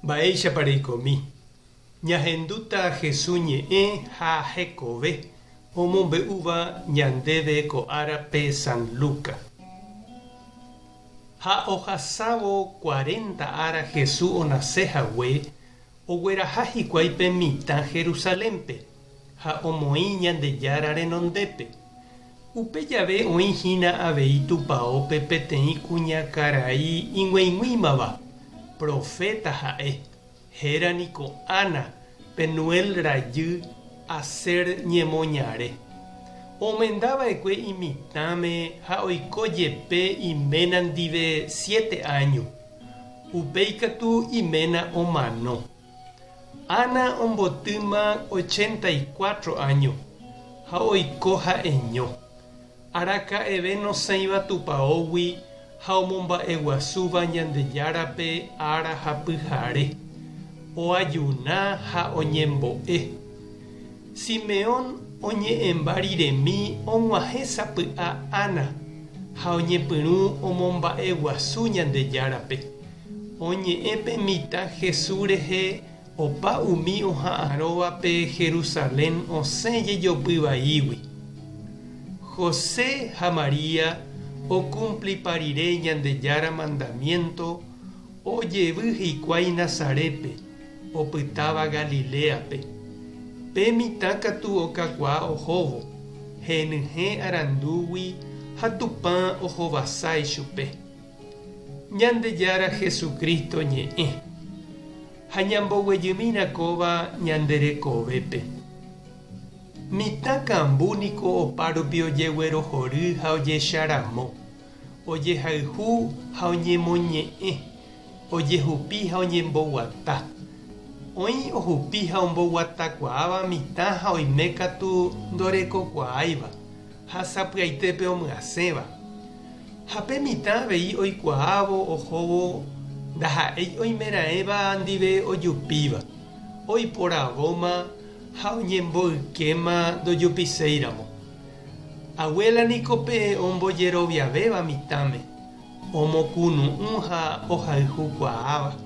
Mba'éichapa reikomi? Ñahendúta Hesu ñe'ẽ ha hekove omombe'úva ñandéve ko árape San Luca. Ha ohasávo cuarenta ára Hesu onase hague, ogueraha hikuái pe mitã Jerusalénpe ha omoĩ Ñandejára renondépe. Upe jave oĩ hína avei tupaópe peteĩ kuñakarai ig̃uaig̃uímava, proféta ha'e, héra niko Ana, Penuel rajy, Aser ñemoñare. Omenda va'ekue imitãme ha oiko jepe iména ndive siete áño. Upéi katu iména omano. Ana ombotýma 84 áño ha oiko ha'eño. Araka'eve nosẽiva tupaógui ha omomba'eguasúva Ñandejárape ára ha pyhare, oajuna ha oñembo'e. Simeón oñe'ẽmba riremi og̃uahẽ sapy'a Ana ha oñepyrũ omomba'eguasu Ñandejárape. Oñe'ẽ pe mitã Jesús rehe opa umi oha'arõvape Jerusalén osẽ jejopy vaígui. José ha María okumplipa rire Ñandejára mandamiénto, ojevy hikuái Nazarétpe, opytáva Galiléape. Pe mitã katu okakuaa ohóvo, henyhẽ arandúgui ha Tupã ohovasa ichupe. Ñandejára Jesucristo ñe'ẽ, ha ñamboguejymína kóva ñande rekovépe. Mitã kambu niko opárupi ojeguerohory ha ojecharamo, ojehayhu ha oñemoñe'ẽ, ojehupi ha oñemboguata. Oĩ ohupi ha omboguatakuaáva mitã ha oime katu ndorekokuaáiva ha sapy'aitépe omyasẽva. Ha pe mitã avei oikuaávo ohóvo ndaha'éi oimeraẽva ndive ojupíva, oiporavóma ha oñemboykéma ndojupiséiramo. Abuela niko pe ombojeroviavéva mitãme, omokunu'ũ ha ohayhukuaáva.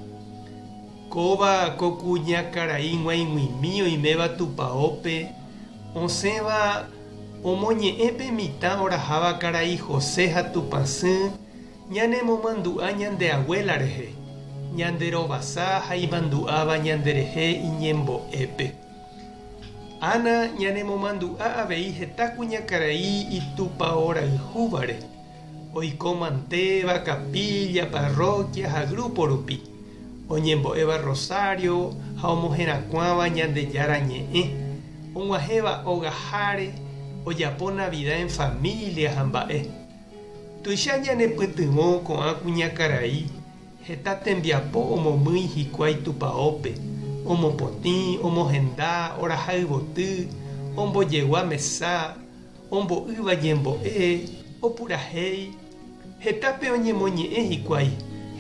Kóva ko kuñakarai g̃uaig̃uimi oiméva tupaópe osẽva Omoñe'ẽ pe mitã oraháva karai José ha Tupãsy ñanemomandu'a ñande abuela rehe, ñande rovasa ha imandu'áva ñanderehe iñembo'épe. Ana ñanemomandu'a avei heta kuñakarai itupaorayhúvare, oiko mantéva capilla, parroquia ha grupo rupi, oñembo'éva rosario ha omoherakuãva Ñandejára ñe'ẽ, og̃uahẽva ogaháre, ojapo Navidad en familia ha mba'e. Tuicha ñanepytyvõ ko'ã kuñakarai heta tembiapo omomýi hikuái tupaópe, omopotĩ, omohenda, oraha yvoty, ombojegua mesa, ombo'ýva ñembo'e, opurahéi, Hetápe oñemoñe'ẽ hikuái,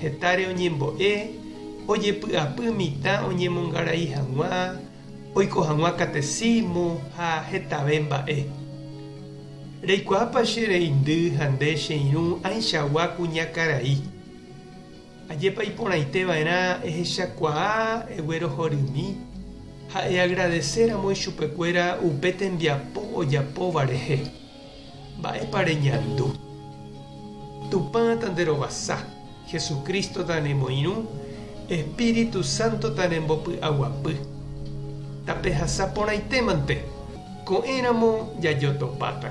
hetáre oñembo'e, ojepy'apy mitã oñemongarai hag̃ua, oiko hag̃ua catecismo ha hetave mba'e. Reikuaápa che reindy ha nde che irũ ãichagua kuñakarai? Ajépa iporãite va'erã ehechakuaa eguerohorymi ha eagradeséramo ichupekuéra upe tembiapo ojapóva rehe. Mba'épa reñandu? Tupã tanderovasa, Jesucristo tanemoirũ, Espíritu Santo tanembopy'aguapy. Tapehasa porãitémante, ko'ẽramo jajotopáta.